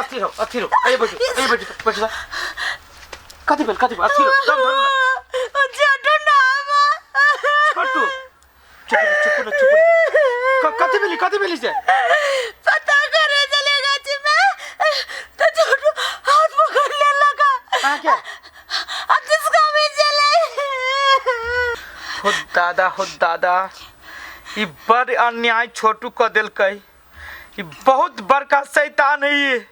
अस्थिर हो, अस्थिर हो। आइए बैठो, आइए बैठो, बैठो। कथी भेल, कथी भेल? अस्थिर हो, दम धरू ना। छोटू ना। छोटू, चुप रहो, चुप रहो, चुप रहो। कथी भेली, कथी भेली से? पता करे चले गाछी में तो छोटू हाथ पकड़ ले लगा। अहाँ के? आ जिसका भी चले। हो दादा, हो दादा, ई बड़ अन्याय छोटू कऽ देलकै। ई बहुत बड़का शैतान है ई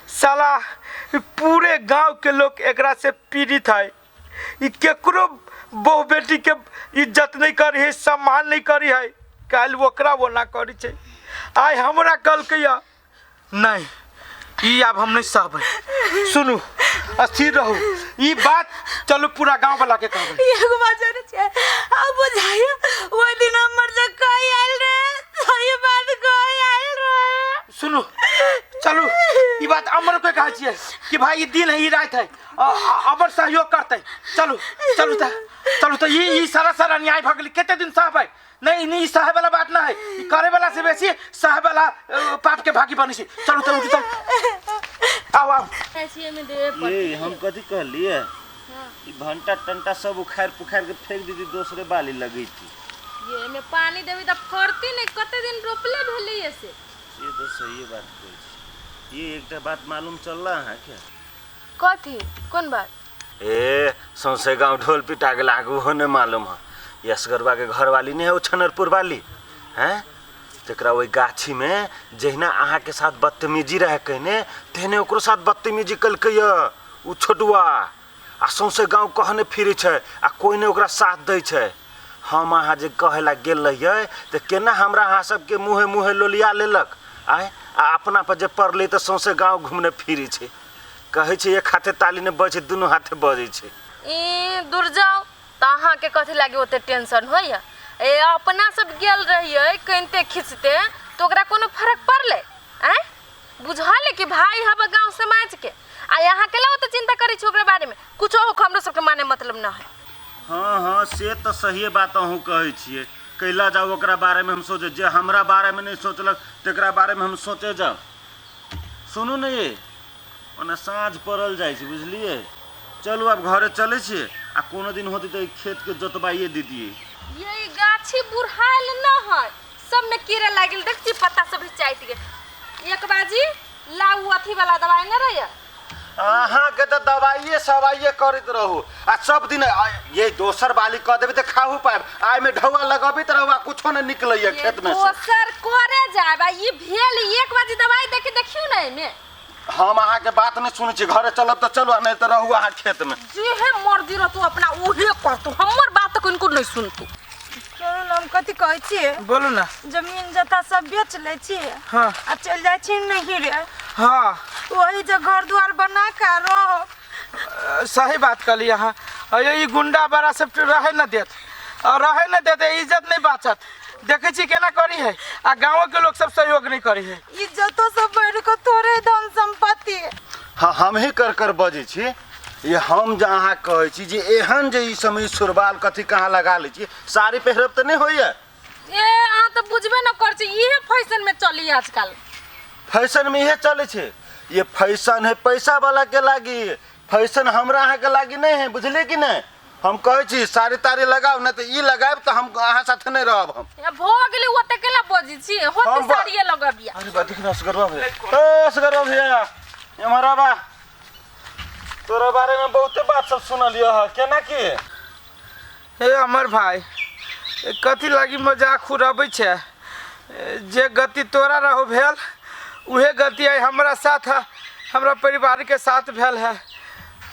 साला। ई पूरे गांव के लोग एकरा से पीड़ित है। ई केकरो बहु बेटी के इज्जत नहीं करी है, सम्मान नहीं करी है। काल्हि ओकरा ओना करी छै, आइ हमरा कहलकै या नहीं। ई आब हम नहीं सहबै। सुनू, अस्थिर रहू। ई बात चलू पूरा गांव वाला के कहबै। एगो बात जानै छियै? आब बुझाइए, ओहि दिन हमर से कहि आयल रहे, सही बात कहि आयल रहे। सुनू, चलू, ई बात अमर के कहै छियै कि भाई ई दिन है, ई रात है, अमर सहयोग करतै। चलू, चलू तऽ, चलू तऽ। ई सारा सारा अन्याय भऽ गेलै, कते दिन सहबै? नहीं नहीं, ई सहै वाला बात ना है। ई करे वाला से बेसी सहै वाला पाप के भागी बनै छै। चलू, चलू, चलू, आओ आओ। ये हम कथी कहलिए? ई भंटा टंटा सब उखाड़ पुखाड़ के फेंक दीदी, दोसरे बाली लगी थी। ये में पानी देबी तऽ फड़ती नहीं, कते दिन रोपले भेलै से। ये तो सही बात कहै छी। ये एकटा बात मालूम चल रहा है क्या? कथी, कोन बात? ए, सौंसे गांव ढोल पिटा गेल, आगू हो नहीं मालूम है। यसगरबा के घरवाली नहीं है ओ छनरपुर वाली हैं, तकरा ओहि गाछी में जहिना अहाँ के साथ बदतमीजी रहे कहने, तेहने ओकरो साथ बदतमीजी कलकै उ छोटुआ। आ सौंसे गांव कहने फिरै छै आ कोई नहि ओकरा साथ दै छै। हम अहाँ जे कहै ला गेल रहियै तऽ केना हमरा अहाँ सबके मुँहे मुँहे लोलिया लेलक आय। आ अपना पर जे पड़लै तऽ सौंसे गांव घूमने फिरै छै। कहै छै एक हाथे ताली नहि बजै छै, दुनू हाथे बजै छै। ई दूर जाओ तऽ अहाँके कथी लागी ओते टेंशन होइए? ए, अपना सब गेल रहियै कनिते खींचते तऽ ओकरा कोनो फर्क पड़लै? आँय, बुझल कि भाई हब गाँव समाज के, आ यहाँ के ओते चिंता करै छी ओकरा बारे में? कुछो हो, हमरो सबके माने मतलब न है। हाँ हाँ, से तऽ सहिए बात अहूँ कहै छियै। कैला जाउ ओकरा बारेमे हम सोचे, जे हमरा बारेमे नहि सोचलक तकरा बारेमे हम सोचे जाउ? सुनू ने ये, ओना साँझ पड़ल जाइ छै, बुझलियै? चलू आब घरे चलै छियै, आ कोनो दिन होतै तऽ खेतके जोतबाइए दितियै। ये गाछी बुढ़ायल न है, सब में कीड़ा लागि गेल, देख छी पत्ता सब भी चाटि गेल। एक बाजी लाउ अथी वाला दवाई न रहैया। अहाँके तऽ दवाइए सवाइए करैत रहू आ सब दिन ये दोसर बाली कऽ देबै तऽ खाहू पायब। आइमे ढौआ लगबैत रहू आ कुछो नहि निकलैया खेत में से। दोसर करे जायब आ ई भेल, एक बाजी दवाई देके देखियौ ने एहिमे। हम अहाँके बात नहि सुनै छी। घरे चलब तऽ चलू, आ नहि तऽ रहू अहाँ खेत में। जेहे मर्जी रहतौ अपना उहे करतौ, हमर बात तऽ कनिको नहि सुनतौ। सुनू ने, हम कथी कहै छियै? बोलू ना। जमीन जथा सब बेच लै छियै। हाँ। आ चलि जाइ छी नहिरे। हाँ। वही जे घर दुआर बना के रहो। सही बात कहली अहाँ। अरे ई गुंडा बड़ा सब रहे न देत, और रहे न देत, इज्जत नहीं बाचत। देखै छी केना करी है, आ गाँव के लोग सब सहयोग नहीं करी है। इज्जतो सब बढ़ि कऽ तोरे धन संपत्ति। हाँ, हम ही कर कर बजै छी। ये हम जे अहाँ कहै छी जे एहन जे ई समय सुरबाल कथी कहाँ लगा लै छी, साड़ी पहिरब तऽ नहि होइए। ए, अहाँ तऽ बुझबे न कर छी, इहे फैशन में चली आजकल। फैशन में इहे चलै छै। ये फैशन है पैसा वाला के लागी, फैशन हमरा अहाँ के लागी नहीं है, बुझलियै कि नहीं? हम कहै छी साड़ी ताड़ी लगाउ, नहि तऽ ई लगायब तऽ हम अहाँ साथे नहि रहब हम। ए, भऽ गेलै, ओते केला बजै छी? होते हम साड़िए लगबिया। अरे बा, देख ना असगरवा भैया। ए असगरवा भैया, एम्हर आबा। तोरा बारे में बहुते बात सब सुनलियो ह, केना की? हे अमर भाई, ए, कथी लागी मजाक उड़ाबै छै? ए, जे गति तोरा रहो भेल उहे गति आइ हमरा साथ है, हमरा परिवार के साथ भेल है।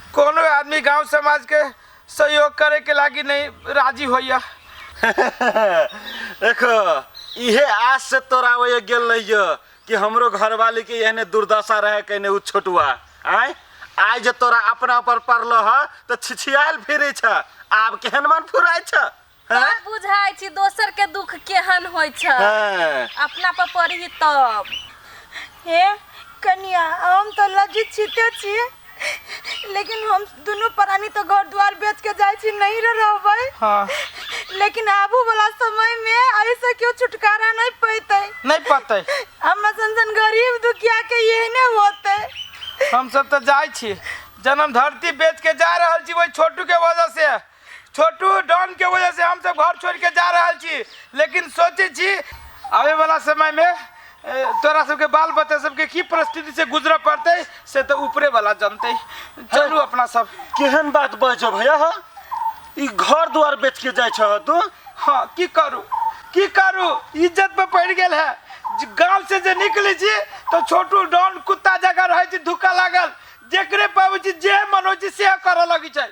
कोनो आदमी गांव समाज के सहयोग करे के लागी नहीं राजी होइया। देखो, इहे आस से तोरा ओए गेल रहियो कि हमरो घरवाली के एहने दुर्दशा रहे कहने उ छोटुआ। आय आइ जे तोरा अपना पर पड़ल ह तऽ छिछियाल फिरै छ, आब केहन मन फुराइ छ? हैं? तब बुझाइ छी दोसर के दुख केहन होइ छै। हैं। अपना पर पड़ी तब। हे कनिया, हम तऽ लज्जित छिते छी, लेकिन हम दुनू प्राणी तऽ घर द्वार बेच के जाइ छी, नहीं रे रहबै। हाँ। लेकिन आबू वाला समय में ऐसे क्यों छुटकारा नहीं पैते। नहीं पते। हम सन गरीब दुखिया के एहने होते। हम सब तो जाय छी, जन्म धरती बेच के जा रहल छी वही छोटू के वजह से, छोटू डॉन के वजह से हम सब घर छोड़ के जा रहल छी। लेकिन सोचे छी आवे वाला समय में तोरा सबके बाल बच्चा सबके की परिस्थिति से गुजरऽ पड़तै से तो ऊपरे वाला जनतै। चलू अपना सब। केहन बात बजौ भैया, हा ई घर द्वार बेच के जाइ छह तू? हाँ की करू की करू, इज्जत पे पड़ गेल है। गांव से जे निकले छी तो छोटू डॉन कुत्ता जगह रहे छी, धुक्का लागल, जेकरे पाबै छी जे मन होइ छै से करऽ लगै छै।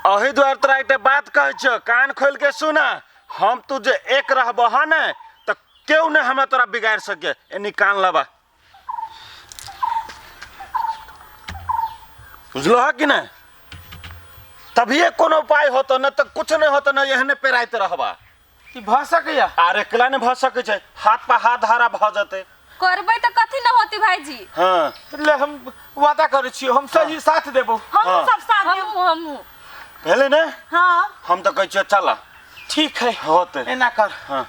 अही द्वार तोरा एकटा बात कहै छियौ, कान खोल के सुना, हम तू जे एक रहबह ने तऽ केओ नहि हमरा तोरा बिगाड़ि सके, एनी कान लबा, बुझलह कि नहि? तभिए कोनो उपाय होतो, न तऽ कुछ नहि होतो, न एहने पेराइत रहबा। ई भऽ सकैया? आर एकला नहि भऽ सकै छै, हाथ पर हाथ धारा भऽ जेतै। करबै तऽ कथी न होती भाईजी। हाँ ले हम वादा करै छियौ, हम सही साथ देबौ। हम सब साथ देबौ। हमहूँ हमहूँ भेलै ने? हाँ हम तऽ कहै छियौ चल। ठीक है होतै। एना कर। हाँ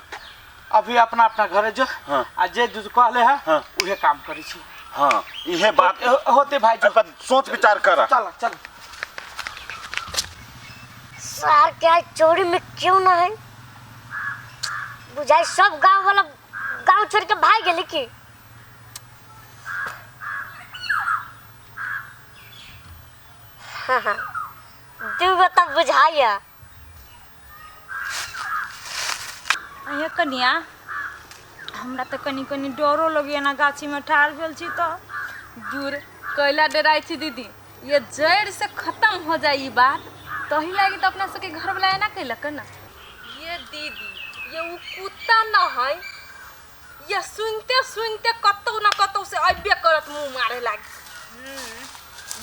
अभी अपना अपना घरे जो। हाँ। आ जे जो कहले है हाँ। उहे काम करै छी। हाँ इहे बात होते भाईजी। एहि पर सोच विचार कर। चल चल। सार के आज चोरी में क्यों ना है बुझाई सब गांव वाला गांव छोड़ के भाग गेली की। हाँ हाँ दूगो तब बुझाइया। अये कनिया, हमरा तऽ कनि कनि डरो लगैया ना गाछी में ठाढ़ भेल छी तऽ। दूर कैला डराइ छी दीदी, ये जड़ से खत्म हो जाए ई बात, तही लागी तो अपना सबके घर वाला एना कैलक ना। ये दीदी ये उ कुत्ता न है, ये सुनते सुनते कतौ न कतौ से अबे करत मुंह मारे लागी।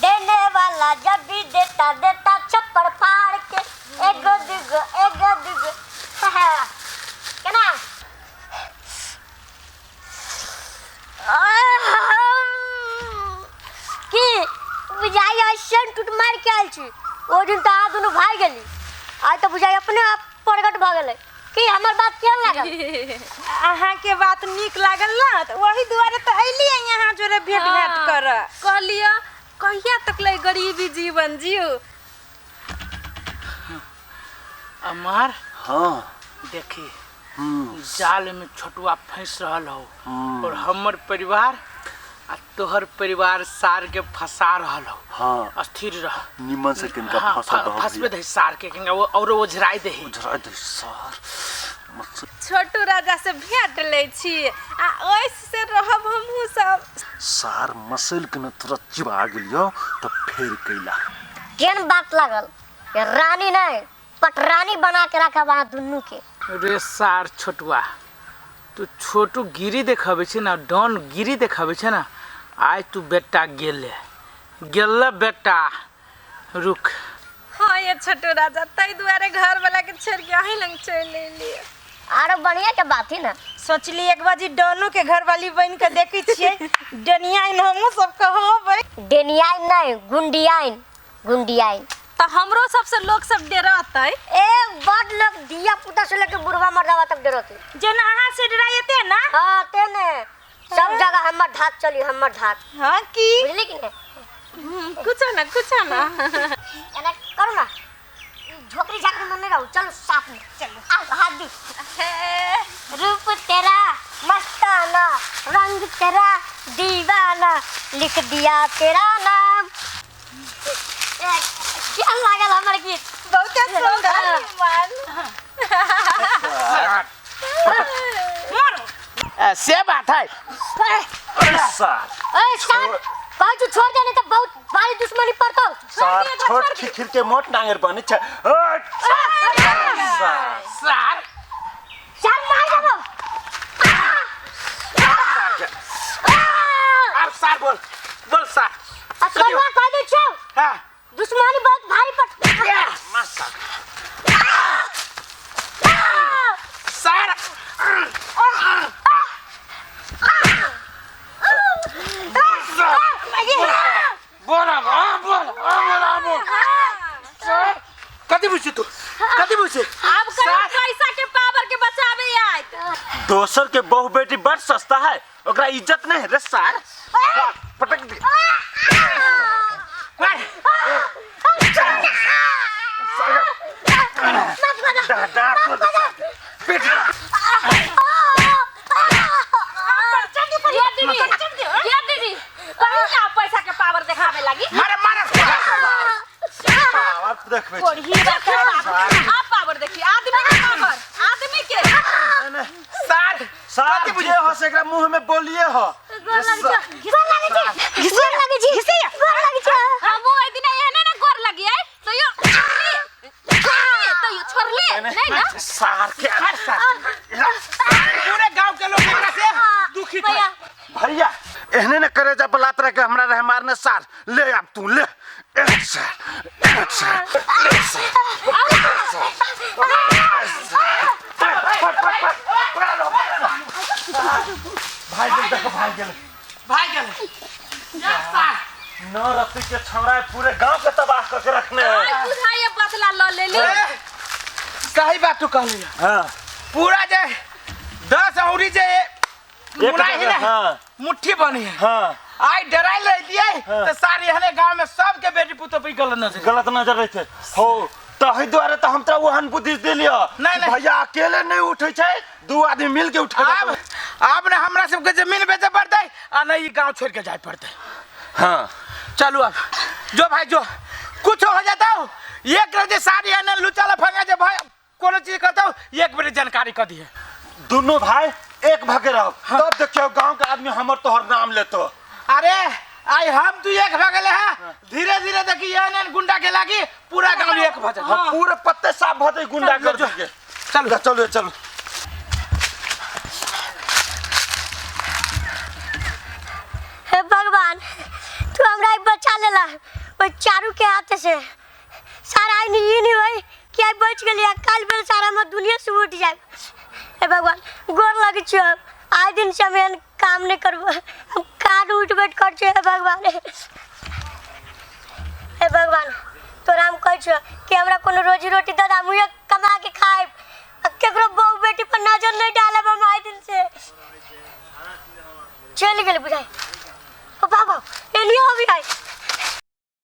देने वाला जब भी देता देता छप्पर फाड़ के एगो दूगो एगो दूगो। केना की बुझाई ऐसन टूट मार के आयल छी। ओ दिन तऽ अहाँ दुनू भागि गेली, आइ तऽ बुझाई अपने आप प्रकट भऽ गेलै। की हमर बात केहन लागल? अहाँ के बात नीक लागल ना तऽ वही दुआरे तऽ अयलियै यहाँ जोरे भेंट घाट करऽ। कहलियै कहिया तक ले गरीबी जीवन जियू। अमर। हाँ देखी जाल में छोटुआ फंस रहल हो और हमर परिवार आ तोहर परिवार सार के फंसा रहल हो। हाँ स्थिर रह, निमन से किनका हाँ, फंसा दहो। फंसबे दही सार के, किनका वो और ओझराई दही। ओझराई दही सार। छोटू राजा से भेंट लै छी आ ओइसे रहब हमहूँ सब। सार मसल के न तुरंत चिबा गेलियो तऽ फेर कैला। केहन बात लागल, रानी नहीं पटरानी बना के रखब अहाँ दुनू के। रे सार छोटुआ, तू छोटू गिरी देखाबै छै ना, डॉन गिरी देखाबै छै ना, आइ तू बेटा गेले गेल बेटा रुक। हाँ ये छोटू राजा तै दुआरे घर वाला के छोड़ के अहीं लग चलि एलियै। आरो बढ़िया के बात ही ना। सोचली एक बाजी डोनू के घर वाली बन के देखै छियै, डनियाइन हमहूँ सब कहबै। डेनियाइन नहीं गुंडियाइन, गुंडियाइन। तऽ हमरो सबसे लोग सब डरतै। ए बड़ लोग दिया पुता से लेके बुढ़वा मर्दावा तक डरतै। जेना अहाँ से डराइते ना। हाँ ते ने सब जगह हमर धाक चली, हमर धाक। हाँ की बुझली कि नहीं? कुछ ना कुछ ना एना करू ना, झोकरी झाकरी में नहीं रहू, चलो साथ में चलो। आओ हाथ दी। रूप तेरा मस्ताना, रंग तेरा दीवाना, लिख दिया तेरा नाम। क्या लागल हमर गीत? बहुत सुंदर। से बात है। सार ए सार कहै छु छोड़ दे, नहीं तो बहुत भारी दुश्मनी पड़तौ। सार छोट खिखिर के मोट नांगर बनै छै। हट सार सार सार मार देबौ। अब सार बोल बोल सार। आ छोड़वा कह दै छौ। हां दुश्मनी बहुत भारी पड़तौ। मस्त सार बोल बोल बोल बोल। कति बुझ तू, कति बुझ? अब कहीं पैसा के पावर के बचावे आयत। दोसर के बहु बेटी बड़ सस्ता है, ओकरा इज्जत नहीं रे सार। पटक दे। ये दीदी, ये दीदी, कहीं ना पैसा के पावर दिखावे लगी। मारे मारे पावर देखबे। आप पावर देखिए, आदमी के पावर, आदमी के। सार सार जे हो से एकरा मुंह में बोलिए हो। गोर लागे छै, गोर लागे छै, गोर लागे छै, गोर लागे छै। हम वो एक दिन एहने ना गोर लगी है तो यो तो यो छोड़ले नहीं ना सार के पूरे गांव के लोग एकरा से दुखी थे। भैया एहने ने करे जा बलात रह के हमरा रहे मारने सार। ले अब तू ले। एक सार, एक सार, ले सार। भाई गेल देखो, भाई गेल, भाई गेल। सार नौ रत्ती के छौड़ा पूरे गांव के तबाह करके रखने है। आज बुझाइए बदला ल ले ली। सही बात तू कहली। हां पूरा जे 10 औरी जे मुनाई है ना। हाँ। मुट्ठी बनी है। हाँ। आई डराई रह दिए। हाँ। तो सारे हने गांव में सबके बेटी पुतो पे गलत नजर, गलत नजर रहते हो। तही द्वारे तो हम तो वहन बुद्धि देलियो। नहीं भैया अकेले नहीं उठे छै, दू आदमी मिल के उठे। अब ने हमरा सबके जमीन बेचे पड़तै आ नहीं ई गांव छोड़ के जाए पड़तै। हां चलू अब जो भाई जो कुछ हो जाता हो एक रोज सारी हने लुचा लफंगा जे भाई कोनो चीज करता हो एक बेर जानकारी कर दिए। दोनों भाई एक भागे रहो। हाँ। तब देखियो गांव के आदमी हमर तोहर नाम लेतो। अरे आई हम तू एक भागले है। हाँ। धीरे धीरे देखी एहन गुंडा के लागी पूरा गांव एक भ जाए। हाँ। पूरे पत्ते साफ भ जाए गुंडा कर के। चलो चलो चलो। हे भगवान तू हमरा बचा लेला ओइ चारू के हाथ से। सारा आई नहीं नहीं होई कि आई बच गेलिया, काल बेल सारा हम दुनिया से उठ जाए। हे भगवान गोर लगे छियो, आइ दिन से हम एहन काम नहीं करबो, हम कान उठ बैठ कर छियो। हे भगवान, हे भगवान तोरा हम कहै छियो कि हमरा कोनो रोजी रोटी दे, हम उहे कमा के खाएब, केकरो बहु बेटी पर नजर नहीं डालब हम आइ दिन से। चलि गेलै बुझाइ। ओ बाबा एलियो अभी आइ।